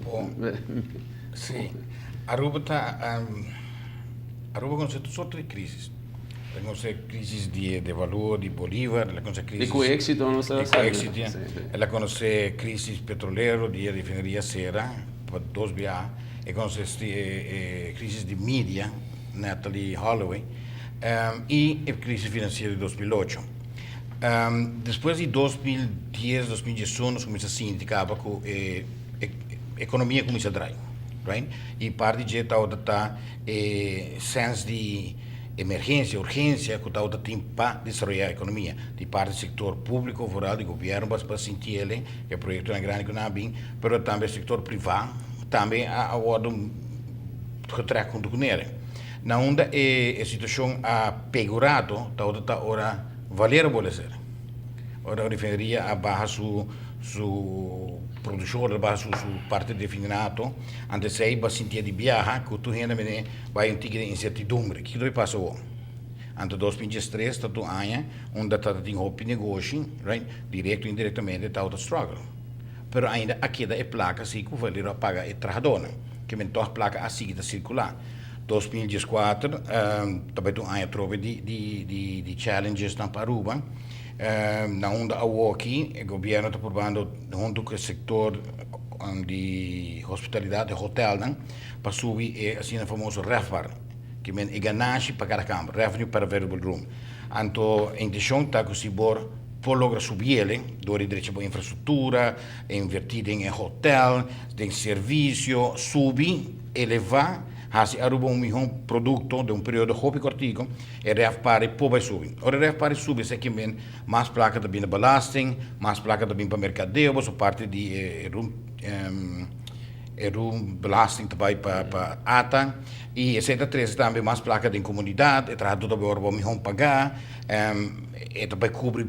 Bon, si. Aruba ta Aruba conoce tur sorto di crisis. El a conoce crisis di devaluo di Bolivar, el a conoce crisis. Y cu exito nos a Y cu exito, ya. El a conoce crisis petrolero di e refineria cera pa dos biaha. E conoce e crisis di media, Natalie Holloway, y e crisis financiero di 2008. Despues di 2010, 2011 nos cuminsa sinti caba cu e economia cuminsa drai, right? Y parti dje tabata ta e sense di emergencia, urgencia cu tabata tin pa desaroya economia. Di parti sector publico, vooral di gobierno pa sinti ele, e proyectonan grandi cu nan a bin, pero tambe sector priva tambe a wordo getrek hunto cu nere. Na unda e situacion a pegorado tabata ta ora Valero bolbe ser. Ora refineria a baha su produccion, ora a baha su parti di refinerato, anto esey bo a sinti di biaha cu tur hende mene bay un tiki den incertidumbre, kico ta bay pasa awor? Anto 2013 ta tur aña unda ta tin hopi negoshi, right, directo o indirectamente tabata struggle. Pero ainda a keda e placa si cu Valero a paga e trahadornan, ke men tog placa a sigui ta circula. 2014 ta bai ta un aña atrobe di challengesnan pa Aruba, na unda awoki e gobierno ta purbando hunto cu e sector di hospitalidad, e hotelnan, pa subi e asina famoso RevPAR, ke men e ganashi pa kada kamber, revenue per available room. Anto e intencion ta cu si bor por logra subi ele dor di drecha bo infrastructura, inverti den e hotel, den servicio, subi, eleva, haci Aruba un mihor producto den un periodo hopi cortico, e RevPAR e por bay subi. Ora e RevPAR e subi esaki men mas placa ta bin na belasting, mas placa ta bin pa mercadeo, pasobra parti di e room e room belasting ta bay pa ata y esey ta trece tambe mas placa den comunidad, e trahador ta bay ora bo mihor paga, e ta bay cubri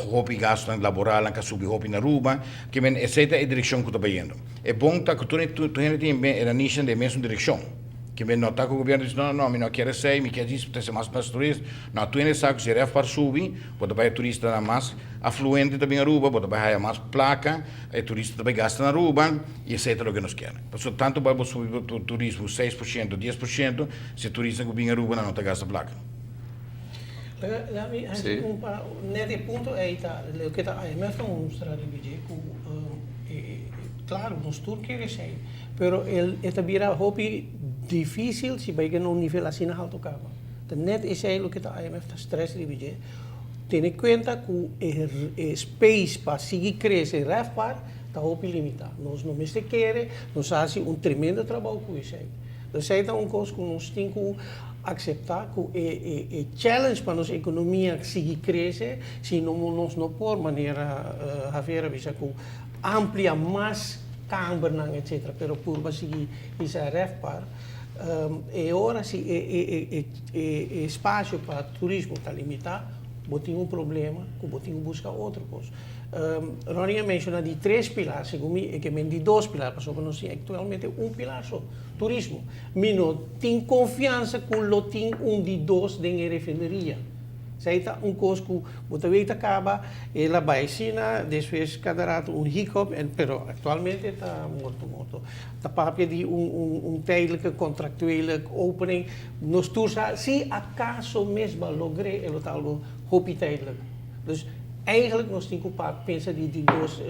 hopi gastonan laboralnan cu a subi hopi na Aruba, ke men esey ta e direccion cu ta bayendo. E bon ta cu tur hende tin e nanishi den e mesun direccion. Ke men no ta cu gobierno ta bisa no no mi no kier esey, mi kier djis trece mas mas turista. No, tur hende sa cu si RevPAR subi bo ta bay e turistanan mas afluente ta bin Aruba, bo ta bay haya mas placa, e turista ta bay gasta na Aruba y esey ta loke nos kier. Pasobra tanto bay bo subi bo turismo 6%, 10%, si e turista cu bin Aruba nan no ta gasta placa. Laat mi haci un pa net e punto ey ta loke ta IMF ta mustra riba dje cu claro nos tur kier esey pero e ta bira hopi dificil si bay na un nivel asina halto caba ta net esey loke ta IMF ta stress riba dje tene cuenta cu e space pa sigui crece RevPAR ta hopi limita nos no mester kere nos a haci un tremendo trabou cu esey esey ta un cos cu nos tin cu acepta cu e challenge pa nos economia sigui crece si no nos no por manera Javier a bisa cu amplia mas cambernan etcetera pero purba sigui hisa RevPAR e ora si e espacio pa turismo ta limita bo tin un problema cu bo tin cu busca otro cos. Ronnie a menciona di tres pilar segun mi e ke men di dos pilar pasobra nos tin actualmente un pilar so, turismo. Mi no tin confiansa cu lo tin un di dos den e refineria. Esey ta un cos cu bo ta weta caba, el a bay asina, despues cada rato un hiccup, en pero actualmente ta morto morto. Ta papia di un tijdelijke contractuele opening, nos tur sa, si acaso mes bo a logr'e, e lo ta algo hopi tijdelijk. Dus eigenlijk nos tin cu pensa di di dos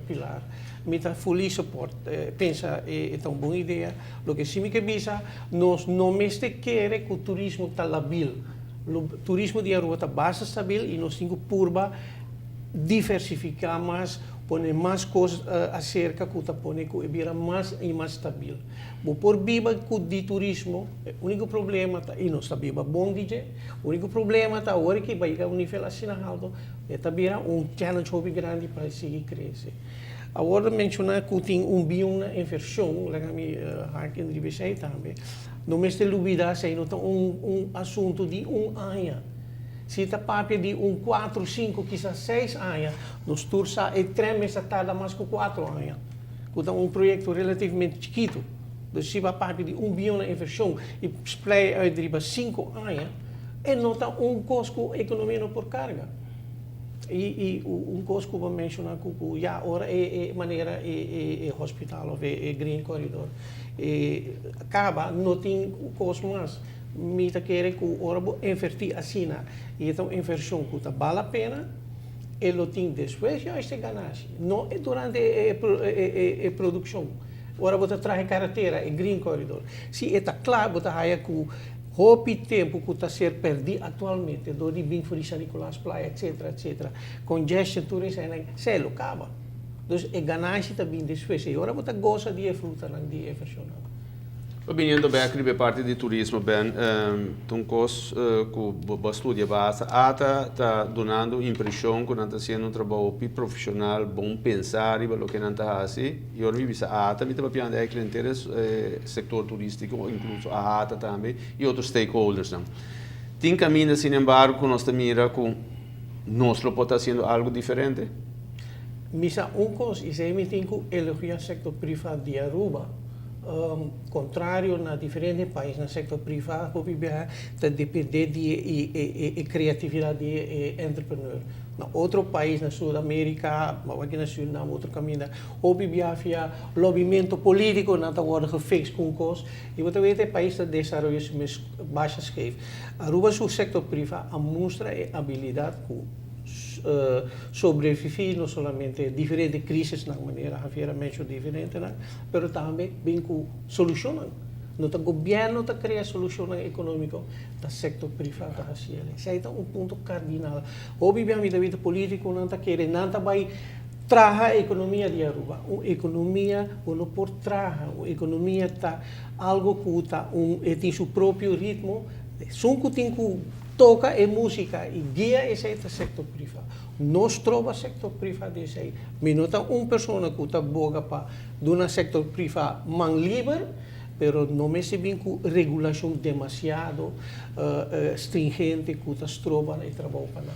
pilar. Mi ta fully support, pensa e ta un bon idea. Loke si mi ke bisa, nos no mester kere ku turismo ta labil. Lo turismo di Aruba ta basta stabil i nos tin ku purba diversifiká mas, pone mas kos aserka ku ta pone ku e bira mas i mas stabil. Bo por biba ku di turismo, e úniko problema ta, i nos ta biba bon di dje, úniko problema ta ora ki bai yega un nivel asina haltu, e ta bira un challenge hopi grandi pa e sigui krese. Awor ta menciona cu tin un bion na inversion, laga mi haak in riba esey tambe. No mester lubida esey no ta un asunto di un aña. Si ta papia di un cuatro, cinco, kisas seis aña, nos tur sa e tren mester tarda mas cu 4 aña, cu ta un proyecto relativamente chikito. Dus si bo papia di un bion na inversion y splei uit riba 5 aña, e no ta un cos cu economia no por carga. I un kos ku bo menshoná ku ya ora e manera e hospital òf e Green Corridor e kaba no tin kos mas. Mi ta kere ku ora bo invertí asina i e ta un invershon ku ta bal la pena, e lo tin despues juist e ganashi, no durante e produkshon. Ora bo ta traha e karetera, e Green Corridor, si e ta kla bo ta haya ku hopi tempu ku ta ser pèrdí aktualmente dor di bin for di San Nicolas Playa etcetera etcetera, congestion tur eseinan, esei lo kaba. Dus e ganashi ta bin despues i ora bo ta gosa di e frutanan di e invershonnan. Biniendo bek riba e parti di turismo Ben, ta un kos ku bo a studia basta. Ata ta dunando un impreshon ku nan ta hasiendo un trabou hopi profeshonal, bon pensa riba loke nan ta hasi. I ora mi bisa ata mi ta papiando eigenlijk henter e sektor turistiko, inkluso AHATA tambe i otro stakeholdersnan. Tin kaminda sinembargo ku nos ta mira ku nos lo por ta hasiendo algu diferente? Mi sa un kos, i esei mi tin ku elogia sektor priva di Aruba. Contrario na diferente paisnan sector priva hopi biaha ta depende di e creatividad di e entrepreneur. Na otro pais na Sud America, aki na Surinam otro caminda hopi biaha via lobbymento politico nan ta wordo gefix cu un cos y bo ta weta e pais ta desaroya su mes basha scheef. Aruba su sector priva a mustra e habilidad cu sobrevivi no solamente diferente crisisnan manera Javier a menciona diferentenan, pero tambe bin ku solushonnan. No ta gobièrnu ta krea solushonnan ekonómiko, ta sektor privá ta hasi el. Esei ta un punto kardinal. Hopi bia mi ta bita polítikonan ta kere nan ta bai traha ekonomia di Aruba. Un ekonomia bo no por traha, un ekonomia ta algu ku ta un e tin su propio ritmo. Esun ku tin ku toka e músika i guia esei ta sektor privá. No stroba sektor privá di esei. Mi no ta un persona ku ta boga pa duna sektor privá man liber, pero no mester bin ku regulashon demasiado stringente ku ta stroba e trabou pa nan.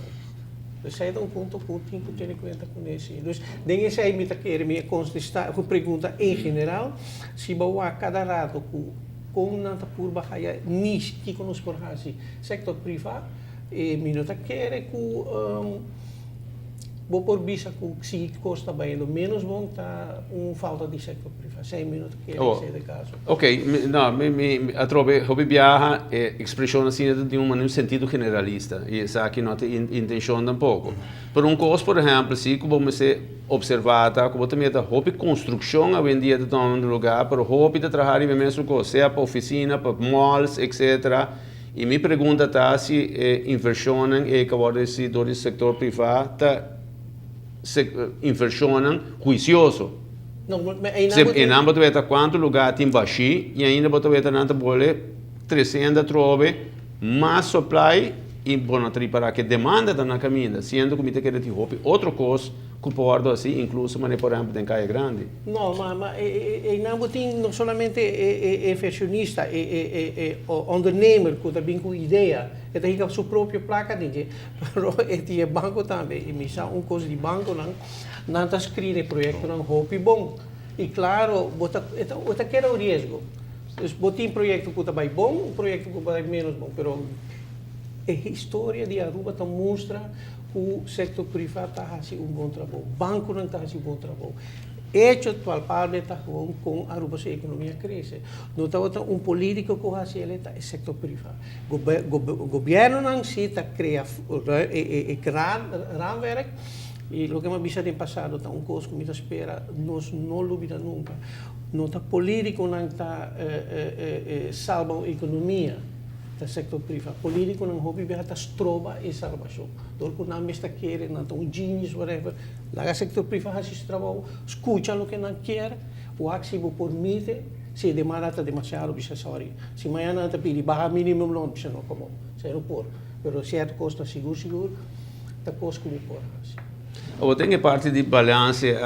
Esei ta un punto ku tin ku tene kuenta kuné si. Dus den esei mi ta kere mi a kontestá ku pregunta en general, si bo wak kada rato ku kon nan ta purba haya niche kiko nos por hasi sektor privá, E mi no ta kere ku bo por bisa ku si kos ta bayendo ménos bon ta un falta di sektor privá. Esei mi no ta kere esei ta e kaso. Ok, no, mi mi atrobe hopi biaha e ekspreshon asina ta tin un manera un sentido generalista i esaki no ta e intenshon tampoko. Pero un kos por ehèmpel si ku bo mester opservá ta ku bo ta mira ta hopi konstrukshon awendia ta tumando lugá pero hopi ta traha riba e mesun kos sea pa ofisina, pa malls etcetera. I mi pregunta ta si e invershonnan ei ku a wòrdu hesí dor di sektor privá ta invershonnan huisioso. Einan bo ta weta kuantu lugá tin bashí i ainda bo ta weta nan ta bole tresiendo atrobe mas supply i bo no ta ripará ku e demanda ta na kaminda, siendo ku mi ta kere tin hopi otro kos ku por wòrdu hasi inkluso manera por ehèmpel den Kaya Grandi. No, ma ma einan bo tin no solamente e inversionista, e ondernemer ku ta bin ku idea, e ta hinka su propio plaka den dje, pero e tin e banko tambe. I mi sa un kos di bankonan, nan ta screen e proyektonan hopi bon. I klaro, bo ta e ta keda un riesgo. Dus bo tin proyekto ku ta bai bon, un proyekto ku bai ménos bon, pero e historia di Aruba ta mustra ku sektor privá ta hasi un bon trabou, bankonan ta hasi un bon trabou. Echo palpable ta gewoon kon Aruba su ekonomia krese. No tabata un polítiko ku hasi el, ta e sektor privá. Gobièrnunan si ta krea e raamwerk i loke mi a bisa den pasado ta un kos ku mi ta spera nos no lubida nunka. No ta polítikonan ta salba un ekonomia. Ta sector priva. Politiconan hopi biaha ta stroba e salbacion. Dor cu nan mes ta kere, nan ta un genius, whatever. Laga sector priva haci su trabao, scucha loke nan kier, wak si bo por mite, si e demanda ta demasiado, bisa sorry. Si mañana nan ta pidi baha minimum loon, bisa no, como, esey no por. Pero cierto cos ta sigur sigur ta cos cu bo por haci. Awor den e parti di balance,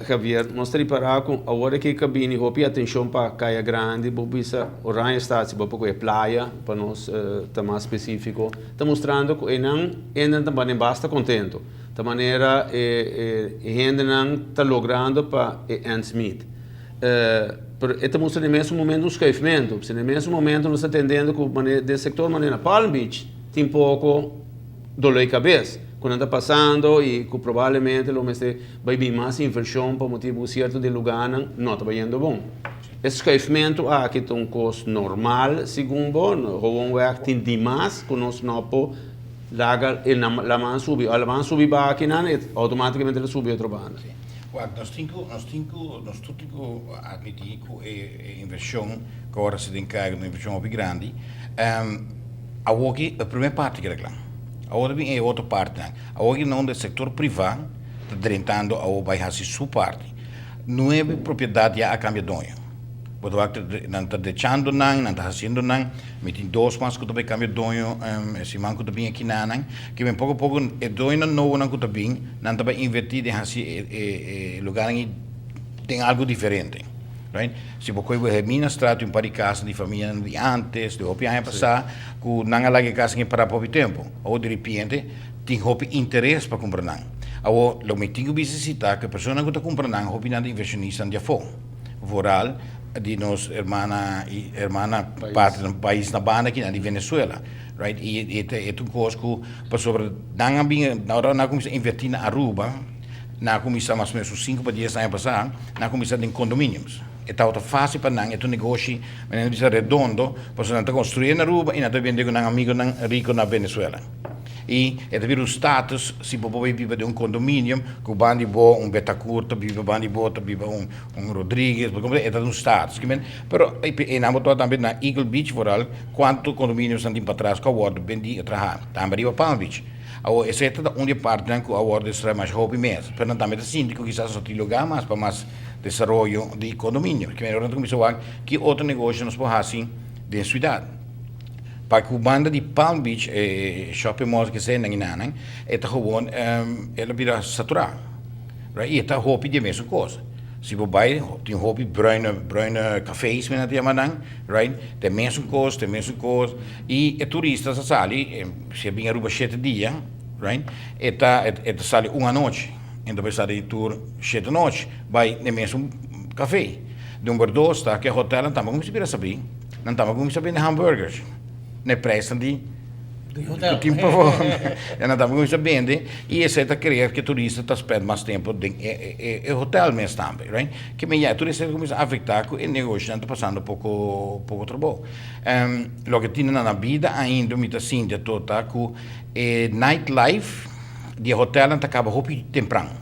Javier, nos ta ripará ku awor aki ka bini hopi atenshon pa Kaya Grandi, bo bisa Oranjestad si bo por ku e playa, pa nos ta mas spesífiko, ta mustrando ku einan hendenan ta bani basta kontento. Ta manera e hendenan ta logrando pa e ends meet. Pero e ta mustra den mesun momento un skuifmentu. Pasobra den mesun momento nos ta tendendo ku den sektor manera Palm Beach tin poko doló di kabes. ku nan ta pasando i ku probablemente lo mester bai bin mas invershon pa motibu ku sierto di lugánan no ta bayendo bon. E schuifmentu aki ta un kos normal segun bo? Gewoonweg tin dimas ku nos no por laga e laman subi. Ora laman subi baki nan e outomaticamente lo subi otro banda. Si. Wak, nos tin ku, nos tin ku, nos tur tin ku admití ku e invershon ku awor a ser den karga ta un invershon hopi grandi. Awoki e primer parti keda kla. Awor ta bin e otro partinan. Awoki na unda e sektor privá ta drentando awor bai hasi su parti. Nuebe propiedat ya a kambia doño. Bo ta wak nan ta drechando nan, nan ta hasiendo nan. Mi tin dos mas ku ta bai kambia doño e siman ku ta bin aki na nan. Ke men poko poko e doñonan nobonan ku ta bin, nan ta bai invertí den hasi e lugarnan ei den algu diferente. Right? Si bo koe Wilhelminastraat tin un par di kasnan di famianan di antes, di hopi aña pasá, ku nan a laga e kasnan ei pará pa hopi tempu. Awor diripiente tin hopi interes pa kumpra nan. Awor, lo mi tin ku bisa si ta ku e personanan ku ta kumpra nan, hopi nan ta invershonistanan di afó, vooral di nos hermana i hermana patria, pais na banda aki nan di Venezuela, right? I e ta e ta un kos ku pasobra nan a bin, ora nan a kuminsá invertí na Aruba, nan a kuminsá mas o menos un sinku pa dies aña pasá, nan a kuminsá den condominiums. E tabata fásil pa nan, e ta un negoshi, manera nan bisa, redondo, pasobra nan ta konstruí na Aruba i nan ta bende ku nan amigonan riko na Venezuela. I e ta bira un status si bo por bai biba den un condominium ku banda di bo un Betacourt ta biba, banda di bo ta biba un un Rodriguez, bo comprende? E ta un status. Kimen, pero einan bo tabata tambe na Eagle Beach vooral kuantu condominiums nan tin patras ku a wòrdu bendí i traha. Tambe riba Palm Beach. Awor esei ta un di e partinan ku a wòrdu destruí masha hopi mes. Pero nan tambe ta sinti ku kisas no tin lugá mas pa mas desaroyo di condominio. Kimen ora nan ta kuminsá wak ki otro negoshi nos por hasi den siudat. Pa ku banda di Palm Beach e shopping malls ke esei nan i nanan e ta gewoon el a bira saturá, right? I e ta hopi di e mesun kos. Si bo bai tin hopi bruine bruine cafés men a ta yama nan, right? Ta e mesun kos, ta e mesun kos i e turista sa sali si e bin Aruba shete dia, right? E ta e ta sali un anochi, enton bai sali tur shete nochi bai na e mesun café. Number dos ta ku e hotelnan tambe kuminsá bira sabí. Nan tabata cuminsa bende hamburgers na e prijsnan di hotel. Tin pafó. Ya nan tabata cuminsa bende y esey ta crea cu e turista ta spend mas tempo den e hotel mes tambe, right? Ke men ya e turista ta cuminsa afecta cu e negoshonan ta pasando poco poco trabou. Loke tin na nan bida ainda mi ta sinti ato ta cu e nightlife di e hotelnan ta caba hopi tempran.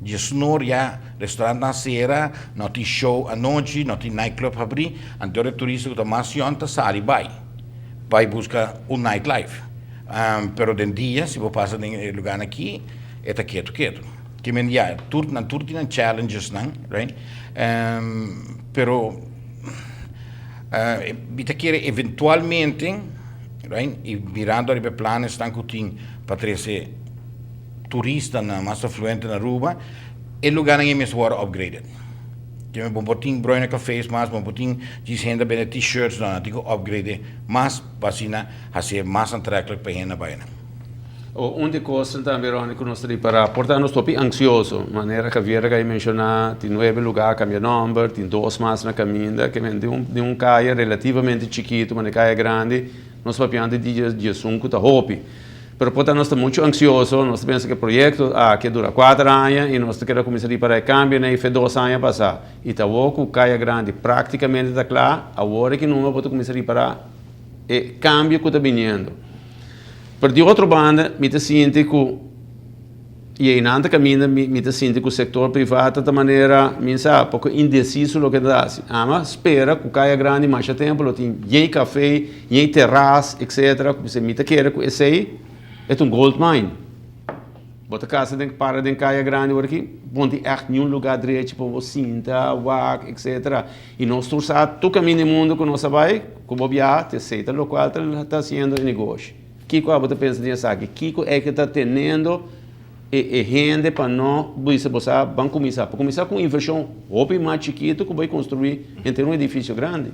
Diesnor ya restaurantnan a sera, no tin show anochi, no tin nightclub habrí, anto e turista ku ta mas yòn ta sali bai, bai buska un nightlife. Pero den dia si bo pasa den e lugarnan aki e ta ketu ketu. Ke men ya tur nan tur tin nan challengesnan, right? Pero mi ta kere eventualmente, right, i mirando ariba e planesnan ku tin pa trese turistanan mas afluente na Aruba, e lugarnan ei mester wòrdu upgraded. Ke men bo por tin bruine cafés mas, bo por tin djis hende a bende t-shirts, no, nan tin ku upgrade mas pa asina hasié mas antreklik pa e hende bai nan. O un di kosnan tambe, Ronnie, ku nos ta ripará, por ta nos hopi ansioso, manera Javier a kai menshoná, tin nuebe lugá a kambia nòmber, tin dos mas na kaminda, ke men den un den un kaya relativamente chikitu, ma den kaya grandi, nos papiando di diesun ku ta hopi. Pero por ta nos ta muchu ansioso, nos ta pensa ku e proyekto aki a dura kuater aña i nos ta keda kuminsá ripará e kambionan ei fe dos aña pasá. I ta awor ku Kaya Grandi praktikamente ta kla, awor aki numa bo ta kuminsá ripará e kambio ku ta biniendo. Pero di otro banda mi ta sinti ku i einan ta kaminda mi mi ta sinti ku sektor privá ta ta manera mi sa poko indesiso loke ta hasi. Ama spera ku Kaya Grandi masha tempu lo tin yei kafé. Ñei terras, etc. Ku mi ta kere ku esei e ta un gold mine. Bo ta kasa den para den kaya grandi ora ki bo no tin ègt niun lugá drechi pa bo sinta, wak, etc. I nos tur sa tur kaminda di mundu ku nos a bai ku bo biaha ta esei ta lokual ta hasiendo e negoshi. Kiko abo ta pensa di esaki? Kiko e ke ta tenendo e e hende pa no bisa bo sa ban kuminsá? Pa kuminsá ku un invershon hopi mas chikitu ku bai konstruí henter un edifisio grandi.